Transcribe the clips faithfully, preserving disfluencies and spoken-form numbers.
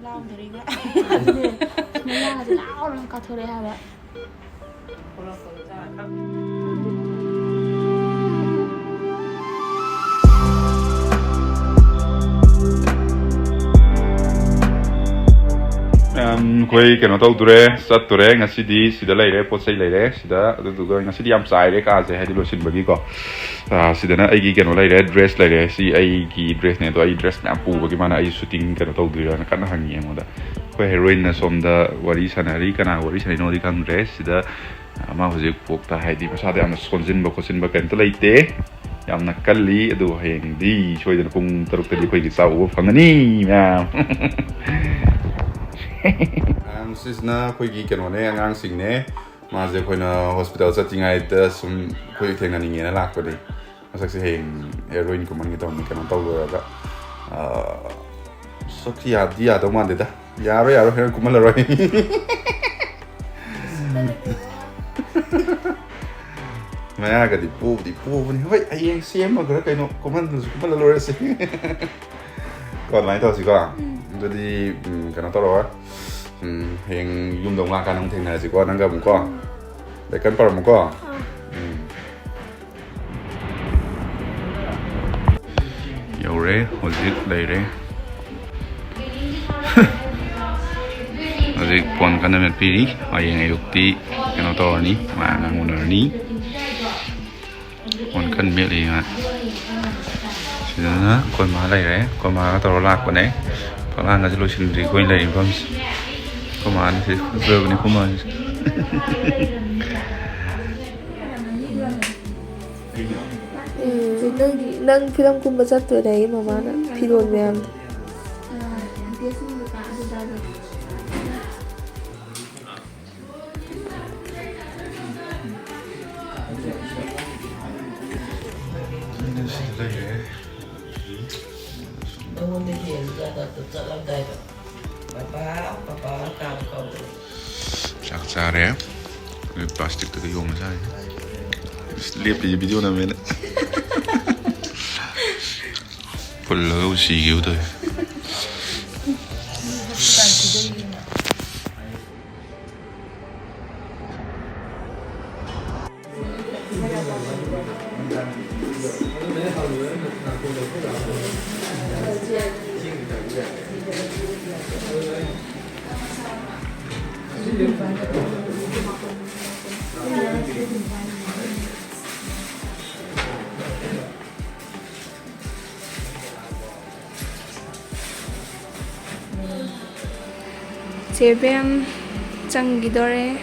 ꯂꯥꯎꯗꯣꯔꯤꯕ꯭ꯔꯥ? ꯑꯗꯨꯅꯦ, ꯃꯌꯥꯒꯁꯦ ꯂꯥꯎꯔꯒ ꯀꯥꯊꯣꯔꯛꯑꯦ ꯍꯥꯏꯕ꯫ ꯎꯝ, ꯑꯩꯈꯣꯏ ꯀꯩꯅꯣ ꯇꯧꯗꯣꯔꯦ, ꯆꯠꯇꯣꯔꯦ꯫ ꯉꯁꯤꯗꯤ ꯁꯤꯗ ꯂꯩꯔꯦ, ꯄꯣꯠ ꯆꯩ ꯂꯩꯔꯦ ꯁꯤꯗ꯫ ꯑꯗꯨꯗꯨꯒ ꯉꯁꯤꯗꯤ ꯌꯥꯝ ꯆꯥꯏꯔꯦ ꯀꯥꯁꯦ, ꯍꯥꯏꯗꯤ ꯂꯣꯏꯁꯤꯟꯕꯒꯤꯀꯣ꯫ ꯑꯥ, ꯁꯤꯗꯅ ꯑꯩꯒꯤ ꯀꯩꯅꯣ ꯂꯩꯔꯦ, ꯗ꯭ꯔꯦꯁ ꯂꯩꯔꯦ꯫ ꯁꯤ ꯑꯩꯒꯤ ꯗ꯭ꯔꯦꯁꯅꯦ, ꯑꯗꯣ ꯑꯩ ꯗ꯭ꯔꯦꯁ ꯃꯌꯥꯝ ꯄꯨꯕꯒꯤ ꯃꯥꯅ ꯑꯩ ꯁꯨꯇꯤꯡ ꯀꯩꯅꯣ ꯇꯧꯗꯣꯏꯔꯥꯅ ꯀꯟꯅ ꯍꯪꯉꯤ ꯑꯩꯉꯣꯟꯗ꯫ ꯑꯩꯈꯣꯏ ꯍꯦꯔꯣꯏꯟꯅ ꯁꯣꯝꯗ ꯋꯥꯔꯤ ꯁꯥꯟꯅꯔꯤ, ꯀꯅꯥ ꯋꯥꯔꯤ ꯁꯥꯟꯅꯔꯤꯅꯣꯗꯤ ꯈꯪꯗ꯭ꯔꯦ꯫ ꯁꯤꯗ ꯑꯥ, ꯃꯥ ꯍꯧꯖꯤꯛ ꯄꯣꯛꯇ, ꯍꯥꯏꯗꯤ ꯃꯁꯥꯗ ꯌꯥꯝꯅ ꯁꯣꯟꯖꯤꯟꯕ ꯈꯣꯠꯆꯤꯟꯕ ꯀꯩꯝꯇ ꯂꯩꯇꯦ, ꯌꯥꯝꯅ ꯀꯜꯂꯤ꯫ ꯑꯗꯨ ꯍꯌꯦꯡꯗꯤ ꯁꯣꯏꯗꯅ ꯄꯨꯡ ꯇꯔꯨꯛꯇꯗꯤ ꯑꯩꯈꯣꯏꯒꯤ ꯆꯥꯛ ꯎꯕ ꯐꯪꯒꯅꯤ ꯃꯌꯥꯝ꯫ ꯑꯉꯥꯡꯁꯤꯁꯤꯅ ꯑꯩꯈꯣꯏꯒꯤ ꯀꯩꯅꯣꯅꯦ, ꯑꯉꯥꯡꯁꯤꯡꯅꯦ꯫ ꯃꯥꯁꯦ ꯑꯩꯈꯣꯏꯅ ꯍꯣꯁꯄꯤꯇꯥꯜ ꯆꯠꯇ꯭ꯔꯤꯉꯩꯗ ꯁꯨꯝ ꯑꯩꯈꯣꯏ ꯊꯦꯡꯅꯅꯤꯡꯉꯦꯅ ꯂꯥꯛꯄꯅꯦ꯫ ꯃꯁꯛꯁꯦ ꯍꯌꯦꯡ ꯍꯦꯔꯣꯏꯟ ꯀꯨꯝꯍꯟꯒꯦ ꯇꯧꯕꯅꯤ, ꯀꯩꯅꯣ ꯇꯧꯔꯨꯔꯒ꯫ ꯑꯥ, ꯁꯛꯁꯤ ꯌꯥꯗꯤ ꯌꯥꯗꯧ ꯃꯥꯟꯗꯦꯗ꯫ ꯌꯥꯔꯣꯏ, ꯌꯥꯔꯣꯏ, ꯍꯦꯔꯣꯏꯟ ꯀꯨꯝꯍꯜꯂꯔꯣꯏ꯫ ꯃꯌꯥꯒꯗꯤ ꯄꯣꯕꯗꯤ ꯄꯣꯕꯅꯤ꯫ ꯍꯣꯏ, ꯍꯌꯦꯡ ꯁꯦꯝꯃꯒ ꯀꯩꯅꯣ ꯀꯨꯝꯍꯟꯗ꯭ꯔꯁꯨ ꯀꯨꯝꯍꯜꯂ ꯂꯣꯏꯔꯦꯁꯦ꯫ ꯀꯣ, ꯑꯗꯨꯃꯥꯏꯅ ꯇꯧꯔꯁꯤꯀꯣ꯫ ꯑꯗꯨꯗꯤ, ꯎꯝ, ꯀꯩꯅꯣ ꯇꯧꯔꯒ, ꯎꯝ, ꯍꯌꯦꯡ ꯌꯨꯝꯗ ꯑꯃꯨꯛ ꯂꯥꯛꯀꯥꯟꯗ ꯑꯃꯨꯛ ꯊꯦꯡꯅꯔꯁꯤꯀꯣ, ꯅꯪꯒ ꯑꯃꯨꯛꯀꯣ꯫ ꯂꯥꯏꯀꯟ ꯄꯥꯔꯝꯃꯨꯀꯣ꯫ ꯎꯝ꯫ ꯌꯧꯔꯦ, ꯍꯧꯖꯤꯛ ꯂꯩꯔꯦ꯫ ꯍꯧꯖꯤꯛ ꯐꯣꯟ ꯀꯟꯅ ꯃꯦꯠꯄꯤꯔꯤ꯫ ꯍꯌꯦꯡ ꯑꯌꯨꯛꯇꯤ ꯀꯩꯅꯣ ꯇꯧꯔꯅꯤ, ꯃꯥ ꯑꯉꯥꯡ ꯎꯅꯔꯅꯤ꯫ ꯐꯣꯟ ꯀꯟꯅ ꯃꯦꯠꯂꯤ ꯃꯥ꯫ ꯁꯤꯗꯅ ꯑꯩꯈꯣꯏ ꯃꯥ ꯂꯩꯔꯦ꯫ ꯑꯩꯈꯣꯏ ꯃꯥꯒ ꯇꯧꯔ ꯂꯥꯛꯄꯅꯦ꯫ ꯐꯛꯂꯥꯡꯒꯁꯦ ꯂꯣꯏꯁꯤꯟꯗ꯭ꯔꯤ ꯑꯩꯈꯣꯏ ꯂꯩꯔꯤ ꯃꯐꯝꯁꯦ꯫ ꯑꯩꯈꯣꯏ ꯃꯥꯅ ꯁꯤ ꯐꯖꯕꯅꯤ, ꯑꯩꯈꯣꯏ ꯃꯥꯁꯦ꯫ ꯎꯝ, ꯅꯪ, ꯅꯪ ꯐꯤꯂꯝ ꯀꯨꯝꯕ ꯆꯠꯇꯣꯏꯔꯦ ꯃꯃꯥꯅ ꯐꯤꯔꯣꯜ ꯃꯌꯥꯝꯗꯣ꯫ ꯅꯉꯣꯟꯗ ꯌꯦꯡꯉꯒ ꯆꯠꯂꯝꯗꯥꯏꯗ ꯄꯄꯥ, ꯄꯄꯥ ꯀꯥꯎ ꯀꯥꯎꯗꯅ꯫ ꯆꯥꯛ ꯆꯥꯔꯦ꯫ ꯄ꯭ꯂꯥꯁꯇꯤꯛꯇꯒ ꯌꯣꯝꯃ ꯆꯥꯔꯦ꯫ ꯂꯦꯞꯄꯤꯁꯦ ꯚꯤꯗꯤꯑꯣ ꯅꯝꯃꯦꯅ꯫ ꯐꯨꯜꯂꯒ ꯁꯤꯈꯤꯕ ꯇꯧꯋꯦ꯫ ꯆꯦꯕꯦꯝ ꯆꯪꯈꯤꯗꯣꯔꯦ,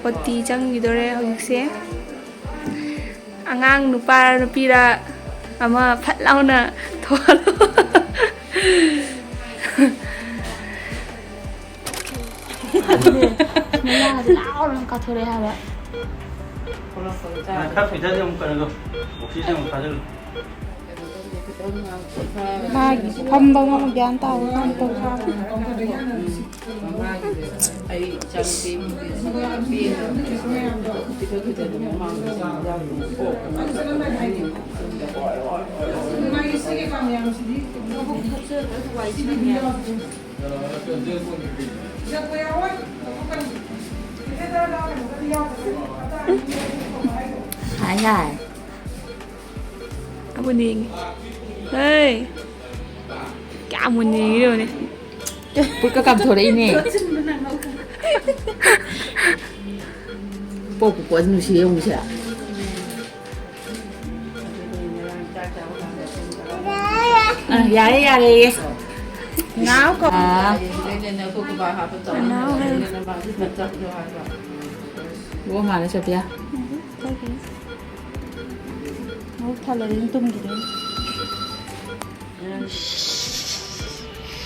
ꯑꯣ ꯇꯤ ꯆꯪꯈꯤꯗꯣꯔꯦ ꯍꯧꯖꯤꯛꯁꯦ꯫ ꯑꯉꯥꯡ ꯅꯨꯄꯥꯔ ꯅꯨꯄꯤꯔ ꯑꯃ ꯐꯠ ꯂꯥꯎꯅ ꯊꯣꯛꯍꯜꯂꯣ꯫ ꯃꯌꯥꯒꯁꯦ ꯂꯥꯎꯔꯒ ꯀꯥꯊꯣꯔꯛꯑꯦ ꯍꯥꯏꯕ꯫ ꯈꯔ ꯀꯨꯏꯊꯁꯦ ꯑꯃꯨꯛ ꯀꯩꯅꯣꯗꯣ, ꯑꯣꯛꯁꯤꯖꯦꯟ ꯑꯃꯨꯛ ꯊꯥꯖꯤꯜꯂꯨ꯫ ꯃꯥꯒꯤ ꯐꯝꯕ ꯑꯃ ꯒ꯭ꯌꯥꯟ ꯇꯥꯕ ꯀꯥꯟꯗ ꯇꯧ꯫ ꯍꯥꯏ ꯍꯥꯏ꯫ ꯑꯃꯨꯅꯤꯡ꯫ ꯍꯩ! ꯀꯌꯥꯝ ꯃꯨꯟꯅꯤꯡꯉꯤꯅꯣꯅꯦ꯫ ꯄꯨꯠꯀ ꯀꯥꯝꯊꯣꯔꯛꯏꯅꯦ꯫ ꯄꯣꯛꯄ ꯄꯣꯠ ꯅꯨꯡꯁꯤ ꯌꯦꯡꯉꯨꯁꯦ꯫ ꯑ, ꯌꯥꯔꯦ, ꯌꯥꯔꯦ꯫ ꯅꯥꯎ ꯀꯧ꯫ ꯑꯥ꯫ ꯅꯥꯎ ꯍꯥꯏꯌꯨ꯫ ꯂꯣꯛ ꯃꯥꯜꯂꯦ, ꯁꯣꯐꯤꯌꯥ꯫ ꯎꯝ, ꯀꯥꯏꯗꯦ꯫ ꯃꯕꯨꯛ ꯊꯜꯂꯗꯤ ꯑꯗꯨꯝ ꯇꯨꯝꯈꯤꯗꯣꯏꯅꯤ꯫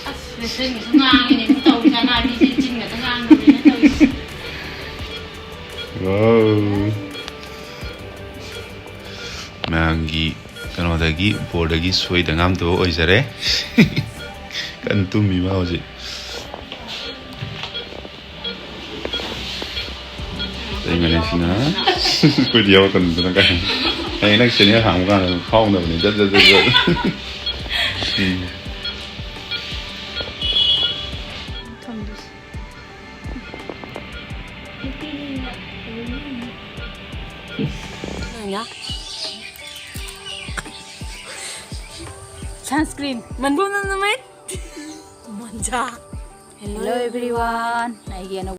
ꯑꯁ, ꯔꯦꯁꯇꯨꯔꯦꯟꯒꯤꯁꯨ ꯉꯥꯡꯉꯤꯅꯦ, ꯇꯧꯔꯤ ꯖꯥꯠ ꯉꯥꯡꯉꯤꯁꯦ, ꯆꯤꯟ ꯈꯛꯇ ꯉꯥꯡꯗꯕꯅꯤꯅ ꯇꯧꯔꯤꯁꯦ꯫ ꯋꯥꯎ꯫ ꯃꯌꯥꯝꯒꯤ ꯀꯩꯅꯣꯗꯒꯤ, ꯕꯣꯔꯗꯒꯤ ꯁꯣꯏꯗ ꯉꯥꯝꯗꯕ ꯑꯣꯏꯖꯔꯦ꯫ ꯀꯟꯅ ꯇꯨꯝꯃꯤ ꯃꯥ ꯍꯧꯖꯤꯛ꯫ ꯑꯇꯩ ꯃꯅꯦꯁꯤꯅ ꯑꯩꯈꯣꯏꯗꯤ ꯌꯥꯎꯔꯛꯀꯅꯨꯗꯅ ꯀꯥꯏ꯫ ꯍꯌꯦꯡ ꯅꯪ ꯆꯦꯅꯦꯜ ꯍꯥꯡꯕ ꯀꯥꯟꯗ ꯑꯗꯨꯝ ꯐꯥꯎꯅꯕꯅꯦ꯫ ꯖꯠ, ꯖꯠ, ꯖꯠ, ꯖꯠ꯫ ꯎꯝ꯫ Sunscreen. ꯃꯟꯕꯨ ꯅꯝꯅꯃꯩ꯫ ꯃꯟꯖꯥ꯫ Hello everyone, ꯑꯩꯒꯤ ꯑꯅꯧꯕ